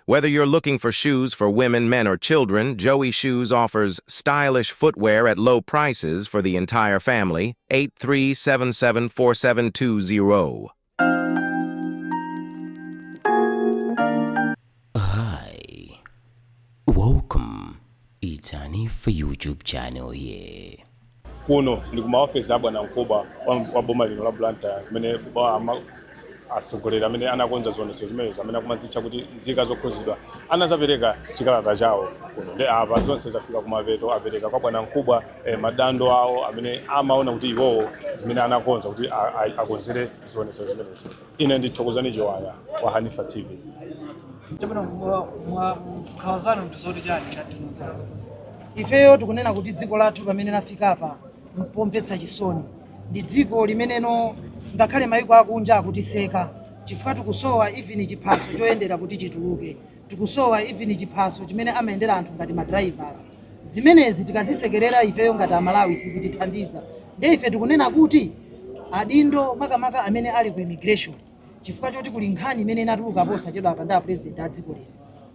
Whether you're looking for shoes for women, men, or children, Joey Shoes offers stylish footwear at low prices for the entire family. 8377 4720. Hi, welcome. It's Hanifa YouTube channel here. Kuno ndi kumaofesi a bwanamkubwa wa boma lino la Blantyre kumene atsogoleri amene anakonza zionetsero zimenezi, amene akumazitcha kuti nzika zokhuzidwa, anazapereka chikalata chawo kuno. Ndi apa zonse zafika kumapeto, apereka kwa bwanamkubwa madando awo amene amaona kuti iwowo zimene anakonza kuti akonzere zionetsero zimenezi. Ine ndi Thokozani Chiwaya wa Hanifa TV. Chabwino, mwa nkhawa zanu ndizoti chani ngati nzika zokhuzidwa? Ifeyo tikunena kuti dziko lathu pamene lafika apa mpomvetsa chisoni. Ndi dziko limeneno ngakhale mayiko akunja akutiseka chifukwa tikusowa even chiphaso choyendera kuti chituluke, tikusowa even chiphaso chimene amayendera anthu ngati madraivala. Zimenezi tikazisekerera ifeyo ngati Amalawi sizitithandiza. Ndiye ife tikunena kuti adindo, makamaka amene ali ku immigration, chifukwa choti kuli nkhani imene inatuluka posachedwa apa ndi a president a dziko lino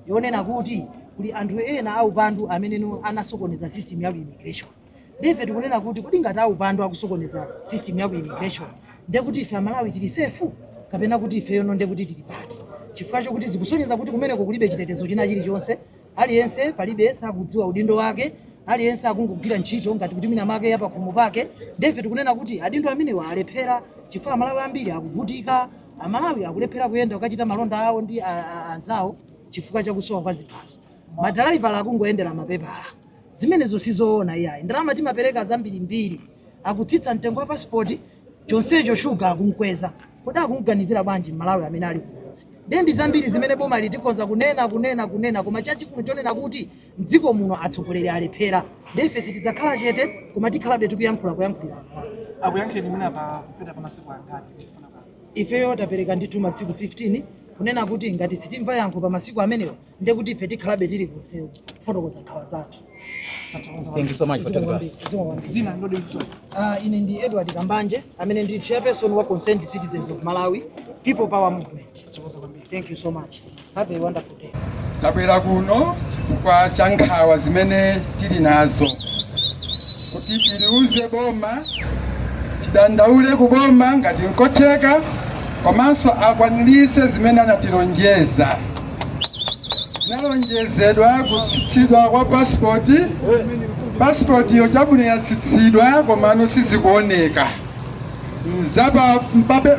yonena kuti kuli anthu ena aupandu amene anasokoneza system ya ku immigration. Ndife tikunena kuti kodi ngati aupandu akusokoneza system ya ku immigration, ndiye kuti ife Amalawi tili safe kapena kuti ifeyono ndiye kuti tili pati? Chifukwa chokuti zikusonyeza kuti kumeneko kulibe chitetezo china chilichonse. Aliyense palibe sakudziwa udindo wake, aliyense akungogwira ntchito ngati kuti mwina make yapakhomo pake. Ndife tikunena kuti adindo amenewa alephera chifukwa Amalawi ambiri akuvutika. Amalawi akulephera kuyenda kukachita malonda awo ndi anzawo chifukwa chakusowa kwa ziphaso. Madalaivala akungoyendera mapepala. Zimenezo sizoona iyayi. Ndalama timapereka zambirimbiri. Akutsitsa mtengo wa pasipoti, chonsecho shuga akunkweza. Kodi akunganizira bwanji Malawi amene ali kumudzi? Ndiye ndi zambiri zimene boma litikhoza kunena, kunena, kunena, koma chachikulu chonena kuti mdziko muno atsogoleri alephera. Ndiye ife sitidzakhala chete, koma tikhalabe tikuyankhula, kuyankhulira Amalawi. Akuyankheni mwina pa kupita pa masiku angati kufuna kwa? Ifeyo tapereka ndithu masiku 15, kunena kuti ngati sitimva yankho pa masiku amenewa, ndiye kuti ife tikhalabe tili kunsewu kufotokoza nkhawa zathu. Tathokoza. Thank you so much for talking to us. Zikomo kwambiri. Dzina ndodi mchoni? Ine ndi Edward Kambanje amene ndi chairperson wa Concerned Citizens of Malawi People Power Movement. Tathokoza kwambiri. Thank you so much. Have a wonderful day. Tabwera kuno chifukwa cha nkhawa zimene tili nazo kuti tiliuze boma, tidandaule ku boma ngati nkotheka, komanso akwanirise zimene anatilonjeza. Zinalonjezedwa kutsitsidwa kwa pasipoti. Pasipoti yo chabwino yatsitsidwa, komano sizikuoneka.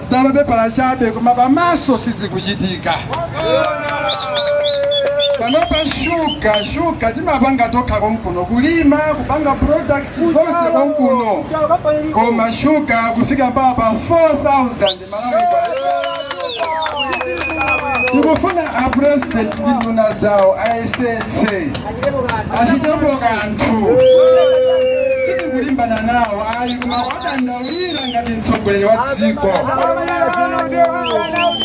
Zapapepala chabe, koma pamaso sizikuchitika. Panopa shuga timapanga tokha konkuno, kulima, kupanga product zonse konkuno, koma shuga kufika mpaka pa 4000 Malawi kwacha. Tikufuna a president ndi nduna zawo ayesetse, achitepo kanthu. Sitikulimbana nawo ayi, koma kuwadandaulira ngati mtsogoleri wa dziko.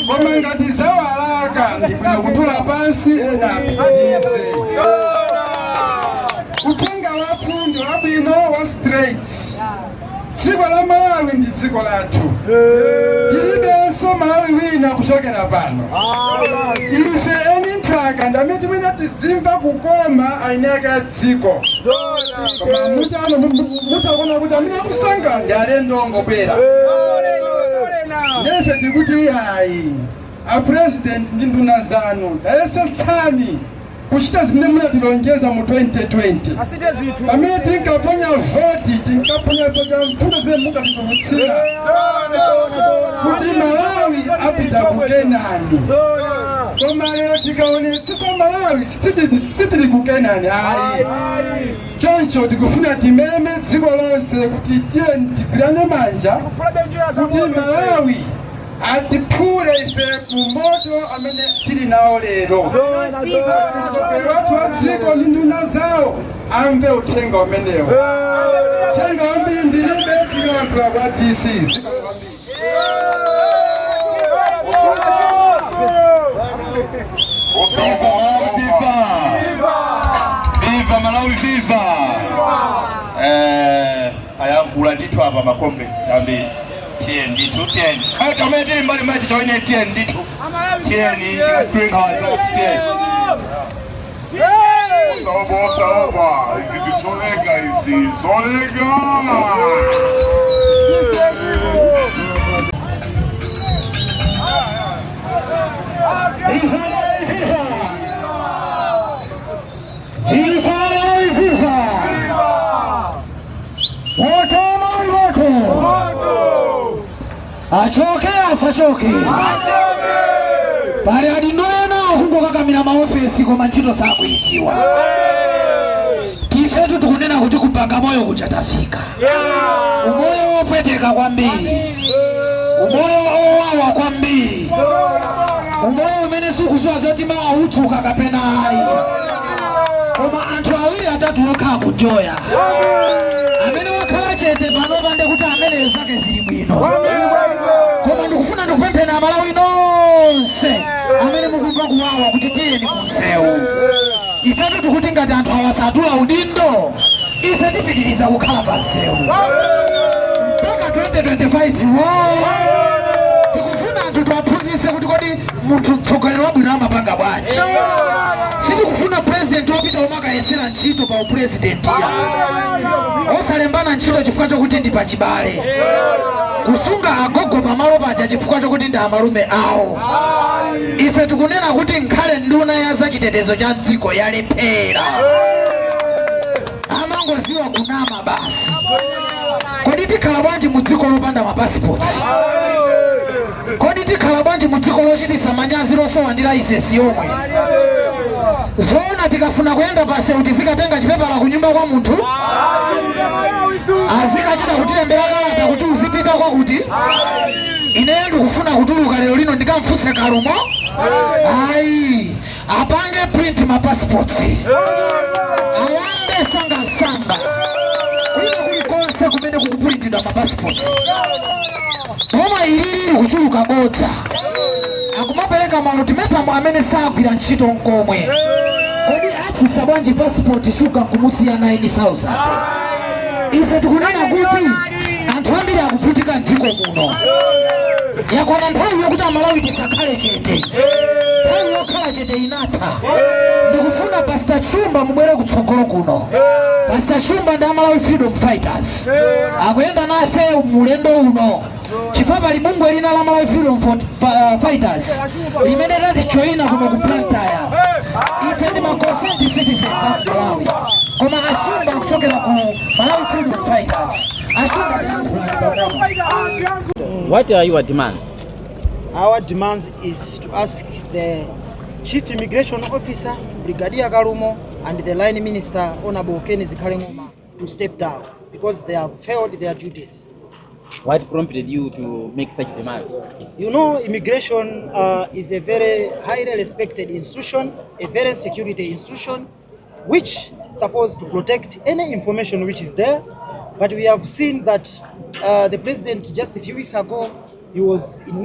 Koma ngati zawalaka, ndi bwino kutula pansi, ena apitirize. Uthenga wathu ndi wabwino, wa straight. Dziko la Malawi ndi dziko lathu, tilibenso Malawi wina kuchokera pano. Ife eni nthaka ndamene timene tizimva kukoma eni ake a dziko, koma mutano mutakuona kuti amene akusanga ndi alendo ongobwera. Ndefe tikuti ayi, a president ndi nduna zanu, tayesetsani kuchita zimene munatilonjeza mu 2020 pamene tinkaponya voti. Tinkaponya voti ya mfundo zimene munkatitulutsira kuti Malawi apita ku Kenani, koma lero tikaonetsetsa Malawi sitili ku Kenani ayi. Choncho tikufuna timeme dziko lonse kuti tiye tigwirane manja kuti Malawi atiphule ife ku moto amene tili nawo lero. Mtsogoleri wathu wa dziko ndi nduna zawo amve uthenga umenewo. Uthenga wambiri ndilibe, tikayankhula kwa DC. Zikomo kwambiri. Viva Malawi, viva! Viva Malawi, viva! Ayankhula ndithu apa ma comrades ambiri. Tiye ndithu, tiyeni. Ayi, amene tili mbali maiti tawine, tiyeni ndithu. Tiyeni tikatule nkhawa zathu, tiyeni. Osaopa, izi ndizolega, izi zolega. Viva! Viva! Moto, moto! Achoke asachoke? Pali adindo ena akungokakamira maofesi koma ntchito sakuiziwa. Tifetu tikunena kuti kupanga moyo kuja tafika, umoyo wopweteka kwambiri, umoyo owawa kwambiri, umoyo umene sukuziwa zoti mawa utsuka kapena ayi, koma anthu awiri atatu okha akunjoya. Amene wakhala chete pano pande kuti amene zake zili bwino, koma ndikufuna ndikupempheni Amalawi nonse amene mukumva kuwawa kuti tiyeni kunsewu. Ifetu tikuti ngati anthu awasatula udindo, ife tipitiriza kukhala pa msewu mpaka 2025 wo. Tikufuna anthu tiwaphunzitse kuti kodi munthu mtsogoleri wabwino amapanga bwanji. Sitikufuna president wopita umakayesera ntchito pa upresident ya osalembana ntchito chifukwa chokuti ndi pachibale, kusunga agogo pamalo paja chifukwa chokuti ndi amalume awo. Ife tikunena kuti nkhale nduna ya zachitetezo cha mdziko yalephera, amangoziwa kunama basi. Kodi tikhala bwanji mu dziko lopanda mapasipoti? Kodi tikhala bwanji mu dziko lochititsa manyazi losowa ndi laisesi yomwe? Zoona tikafuna kuyenda pansewu tizikatenga chipepala kunyumba kwa munthu, azikachita kutilembera kalata kuti uzipita kwakuti? Ineyo ndikufuna kutuluka lero lino, ndikamfunse Kalumo? Ayi, apange print mapassports, ayambe sangasanga kwina kulikonse kumene kukupurintidwa mapassports. Boma ilili kuchuluka bodza, akumapereka ma ultimatum amene sagwira ntchito nkomwe. Kodi atsitsa bwanji passport shuga nkumusiya 9000? Ife tikunena kuti anthu ambiri akuvutika mdziko muno. Yakwana nthawi yokuti Amalawi tisakhale chete, nthawi yokhala chete inatha. Ndikufuna Pastor Chumba mubwere kutsogolo kuno. Pastor Chumba ndi Amalawi Freedom Fighters, akuyenda nafe mulendo uno chifukwa pali bungwe lina la Malawi Freedom Fighters limene latijoyina kuno ku Blantyre. Ife ndi ma concerned citizens of Malawi, koma Ashumba akuchokera ku Malawi Freedom Fighters. Ashumba, tiyankhulani pang'ono. What are your demands? Our demands is to ask the Chief Immigration Officer, Brigadier Kalumo, and the Line Minister, Honorable Ken Zikhale Ng'oma, to step down because they have failed their duties. What prompted you to make such demands? Immigration is a very highly respected institution, a very security institution, which supposed to protect any information which is there. But we have seen that the president just a few weeks ago, he was in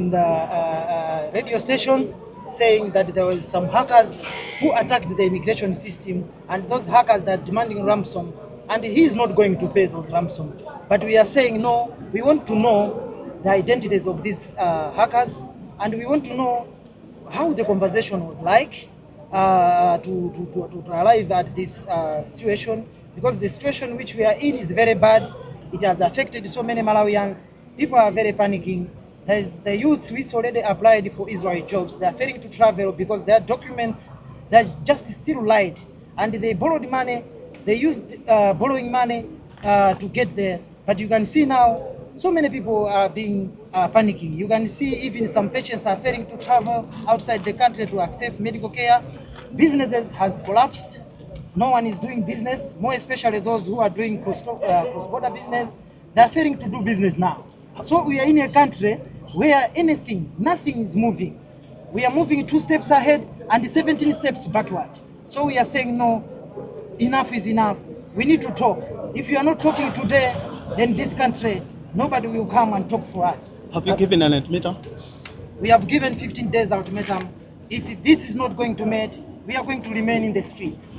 the radio stations saying that there was some hackers who attacked the immigration system, and those hackers that are demanding ransom, and he is not going to pay those ransom. But we are saying no, we want to know the identities of these hackers, and we want to know how the conversation was like to arrive at this situation, because the situation which we are in is very bad. It has affected so many Malawians. People are very panicking. There's the youth which already applied for Israel jobs. They are failing to travel because their documents, they're just still lied. And they borrowed money. They used borrowing money to get there. But you can see now, so many people are being panicking. You can see even some patients are failing to travel outside the country to access medical care. Businesses has collapsed. No one is doing business, more especially those who are doing cross-border business. They are failing to do business now. So we are in a country where anything, nothing is moving. We are moving 2 steps ahead and 17 steps backward. So we are saying no, enough is enough. We need to talk. If you are not talking today, then this country, nobody will come and talk for us. Have you given an ultimatum? We have given 15 days ultimatum. If this is not going to meet, we are going to remain in the streets.